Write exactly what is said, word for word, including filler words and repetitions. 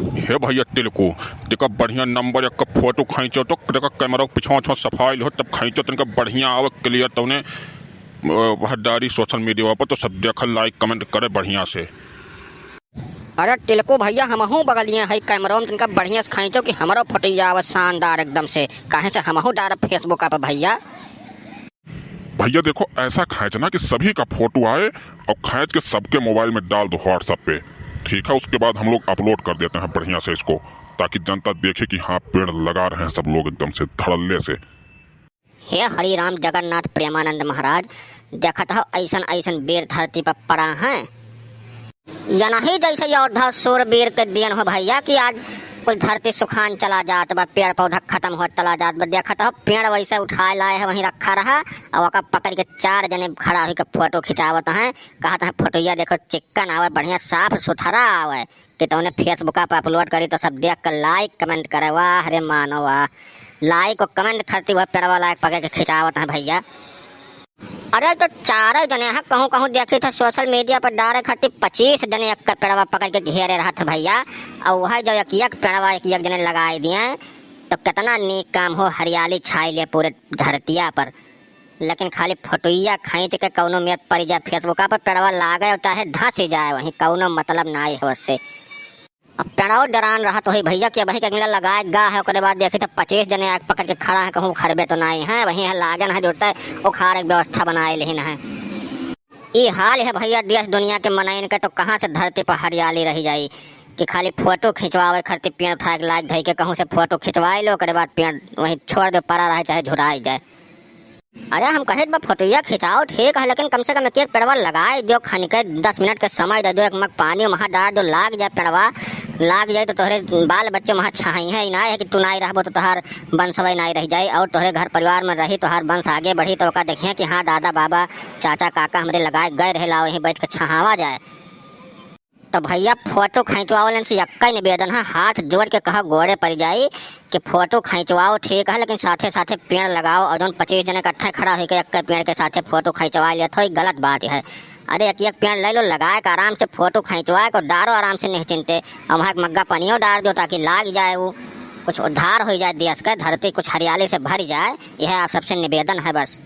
हे भैया टिलकू, देखा बढ़िया नंबर एक का फोटो खींचो तो देखा कैमरा के पिछवा उछवा सफाई हो, तब खींचो तनिका बढ़िया आवे clear। तौने अ, वह डारी social media पर तो सब देखा, like comment करे बढ़िया से। अरे टिलकू भैया, हमहू बगलिए है कैमरा में, तनिका बढ़िया से खींचो कि हमरो फोटोया आवे शानदार एकदम से, काहे से हमहू डारब Facebook पे भैया। भैया देखो, ऐसा खींचना कि सभी का फोटो आए और खींच के सबके मोबाइल में डाल दो WhatsApp पे, ठीक है? उसके बाद हम लोग upload कर देते हैं बढ़िया से इसको, ताकि जनता देखे कि हाँ, पेड़ लगा रहे हैं सब लोग एकदम से धड़ल्ले से। हे हरि राम जगन्नाथ प्रेमानंद महाराज, देखत हो ऐसन ऐसन वीर धरती पर पड़ा हैं। यनही जैसे योद्धा सूरवीर के दिन हो भैया कि आज कुल धरती सुखान चला जात बा, पेड़ पौधा खत्म होत चला जात बा। देखत हो पेड़ वैसे उठाए लाए है, वहीं रखा रहा और ओका पकड़ के चार जने खड़ा होके फोटो खिंचावत हैं। कहत हैं फोटोया देखो चिक्कन आवे, बढ़िया साफ सुथरा आवे कि तौने Facebook पे upload करी तो सब देख के like comment करे। वाह रे मानो वाह, like और comment खातिर वह पेड़वा लायक पकड़ के खिंचावत हैं भैया। अरे तो चारे जने हैं, कहूँ कहूँ देखी था social media पर डारे खातिर पच्चीस जने एक का पेड़वा पकड़ के घेरे रहत हैं भैया। और वह जो एक एक पेड़वा एक एक जने लगाए दिए तो कितना नीक काम हो, हरियाली छाई ले पूरे धरतिया पर। लेकिन खाली फोटोया खींच के कौनो में पड़ जाए Facebook पर, पेड़वा लागे और चाहे धंस जाए, वहीं कौनो मतलब ना हो उससे। अब पेड़वा डरान रहत होई भैया कि अबहीं के अगला लगाए गा है, ओकरे बाद देखी तो पच्चीस जने आके पकड़ के खड़ा है, कहूँ उखड़बे तो नहीं है, वहीं है लागन है जुटते उखाड़े के व्यवस्था बनाए लेहिन है। ई हाल है भैया देश दुनिया के मनइन के, तो कहाँ से धरती पर हरियाली रह जाई कि खाली फोटो खिंचवावे खातिर पेड़ उठाए के लायक धई के कहूँ से फोटो खिंचवाए लो, ओकरे बाद पेड़ वहीं छोड़ दो, पड़ा रहे चाहे झुराई जाए। अरे हम कहे बा फोटोया खिंचाओ ठीक है, लेकिन कम से कम एक एक पेड़वा लगाए दो, खनिके दस मिनट के समय दे दो, एक मग पानी वहाँ डाल दो, लाग जाए पेड़वा, लाग जाए तो तोहरे बाल बच्चे वहाँ छाई है, ना है कि तू नाई रहबो तो तोहार वंशवय नाई रह जाए और तोहरे घर परिवार में रही, तोहार वंश आगे बढ़ी तो ओका देखिए कि हाँ दादा बाबा चाचा काका हमरे लगाए गए रहे, लाओ यहीं बैठ के छहावा जाए। तो भैया फोटो खींचवावलन से यक्का ही निवेदन है, हाथ जोड़ के कहा गोड़े पड़ जाई कि फोटो खींचवाओ ठीक है, लेकिन साथे साथे पेड़ लगाओ और जौन पच्चीस जने इकट्ठे खड़ा होके यक्का पेड़ के साथे फोटो खींचवा लिया तो ई गलत बात है। अरे एक एक पेड़ ले लो, लगाए के आराम से फोटो खींचवाए को डारो आराम से निश्चिंते, और वहाँ एक मग्गा पनियो डाल दो ताकि लाग जाए वो, कुछ उद्धार हो जाए देश के, धरती कुछ हरियाली से भर जाए। यह आप सबसे निवेदन है बस।